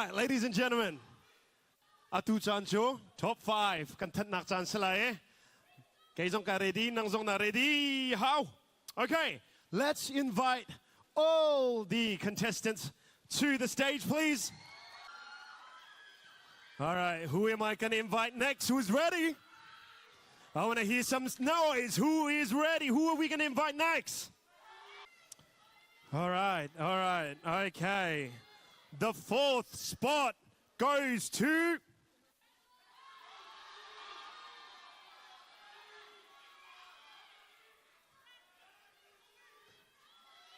right, ladies and gentlemen, atu caan cu top 5 kan thannak caan si lai. Kei zong ka ready, nang zong na ready. How? Okay, let's invite all the contestants to the stage, please. All right, who am I going to invite next? Who's ready? I want to hear some noise. Who is ready? Who are we going to invite next? All right, all right, okay. The fourth spot goes to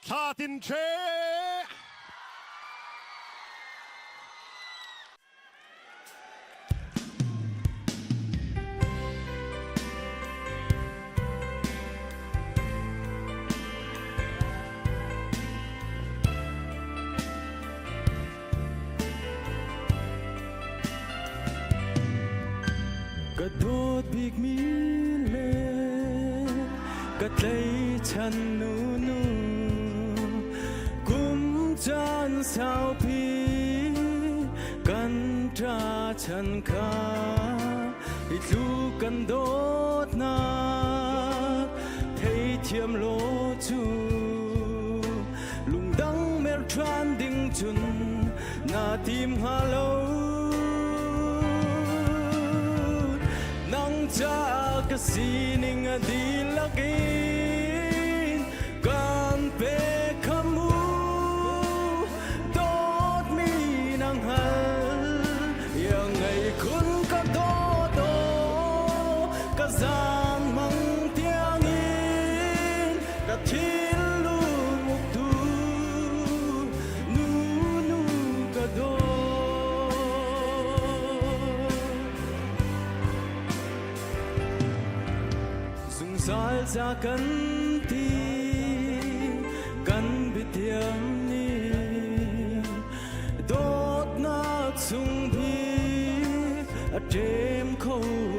Thla Tin Che. Ka dawt bikmi le ka tleichan nunu kum caan saupi kan ṭa chan kha i tlu kan dawtnak theithiam law cu lungdang mer ṭhan ding cun na tim hnga lo nang ca ka sining a dihlak in kan pe kha mu dawtmi nang hal iang ngei khun ka dawt ka zang mang tiangin ka thinlung uktu nu nu ka dawt zungzal za kan ti kan biatiam ni dawtnak chung bi a ṭem kho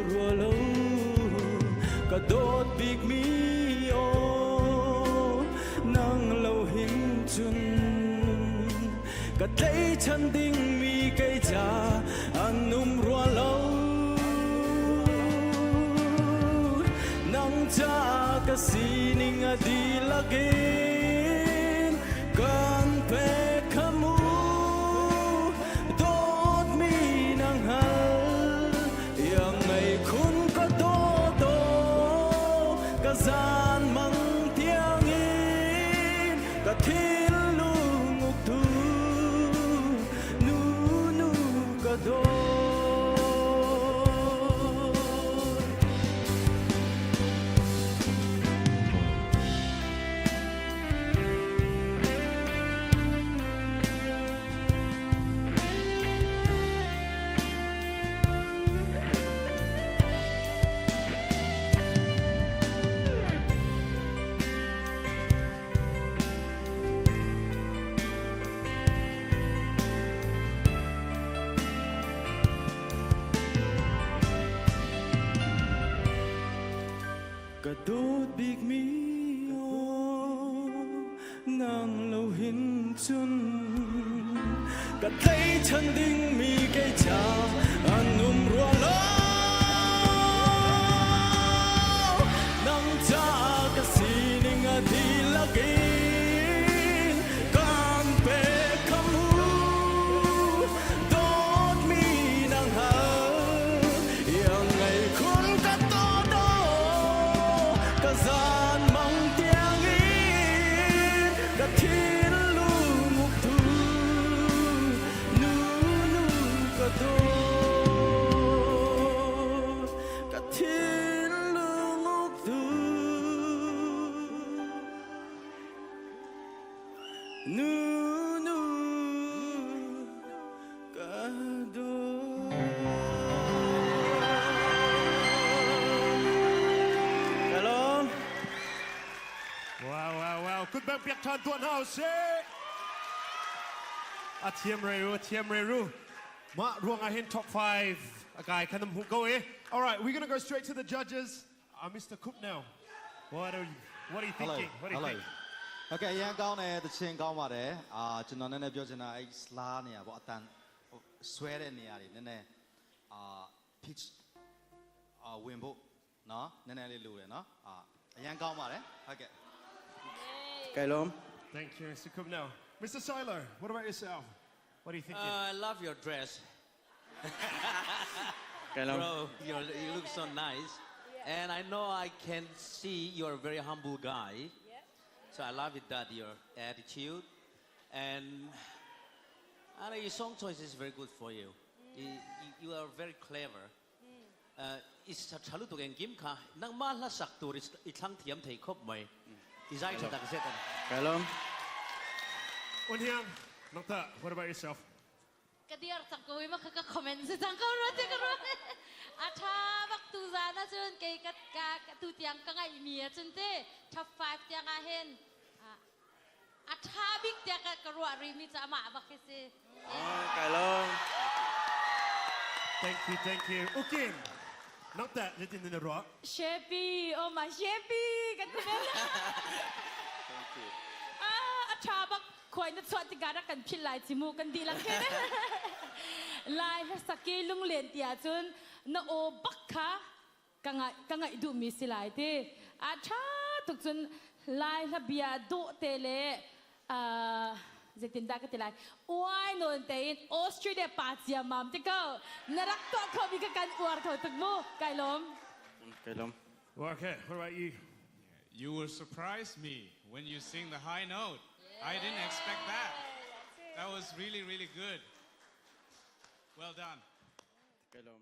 rua lo ka dawt bik mi aw nang lo hin cun ka tleichan ding mi kei ca an um rua lo nang ca ka sining a dihlak in kan pek kha mu dawtmi nang hal iang ngei khun ka dawt ka zan mang tiangin ka thinlung uktu nu nu ka dawt. Ka dawt bikmi aw nang lo hin cun ka tleichan dingmi kei ca an um rua lo nang ca ka sining a dihlak in kan pe kha mu dawtmi nang hal iang ngei khun ka to do ka zan mang tiang in ka thinlung uktu nu nu ka dawt ka thinlung uktu nu nu ka dawt Hello. Wow, wow, wow. Kut bang piak ṭhan tuah hna usih. A thiam re ru, a thiam re ru. Mah ruang ah hin top 5 a kai khan hmu ko e. All right, we're going to go straight to the judges. Mr. Cook now. What are you Hello. thinking? What do you Hello. think? Okay အရင်ကောင်းတယ်တချင်းကောင်းပါတယ်အာကျွန်တော်နည်းနည်းပြောချင်တာအဲ့စလာနေရပေါ့အတန် ဆွဲတဲ့နေရာတွေနည်းနည်းအာ pitch အာဝင်ဖို့နော်နည်းနည်းလေးလိုတယ်နော်အာအရမ်းကောင်းပါတယ်ဟုတ်ကဲ့ ကဲလုံး Thank you, Mr. Kubno. Mr. Silo, what about yourself? What are you thinking? I love your dress. ကဲလုံး Bro, you look so nice. And I know I can see you're a very humble guy. So I love it that your attitude. And I know your song choice is very good for you. You are very clever. Is chalu tu gen kim kha nang ma hla sak tur is i thlang thiam thei khop mai. I zai tha tak zet ani. ကဲလုံး Unhiam, Nokta, what about yourself? กระเดียร์จังกวีมาค่ะก็คอมเมนต์จังก็รู้จังก็รู้อาชาบักตูจานะจุนเกยกัดกาตูเตียงก็ไงมีอะจุนเต้ท็อป5เตียงอาเห็นอาชาบิ๊กเตียงก็รู้อะไรมีจะมาบักสิ ကဲလုံး Thank you, thank you. Ukim, Nokta, zeitin dah na ruah? Shepi, oh my Shepi, kan ti bel. Ah, a tha bak khoi na chuat tikah rak kan phil lai chi mu kan di lang khe. Lai hla saki lunglen tia cun na aw bak kha ka ngai ka ngai duh mi si lai ti. A tha tuk cun lai hla bia dawh te le ah zeitin dah ka ti lai. Uai nawn tein Australia pa ciammam ti ko. Na rak tuah kho mi ka kan uar kho tuk mu. Kai lawm. ကဲလုံး Okay, what about you? You will surprise me when you sing the high note. I didn't expect that. That was really, really good. Well done. ကဲလုံး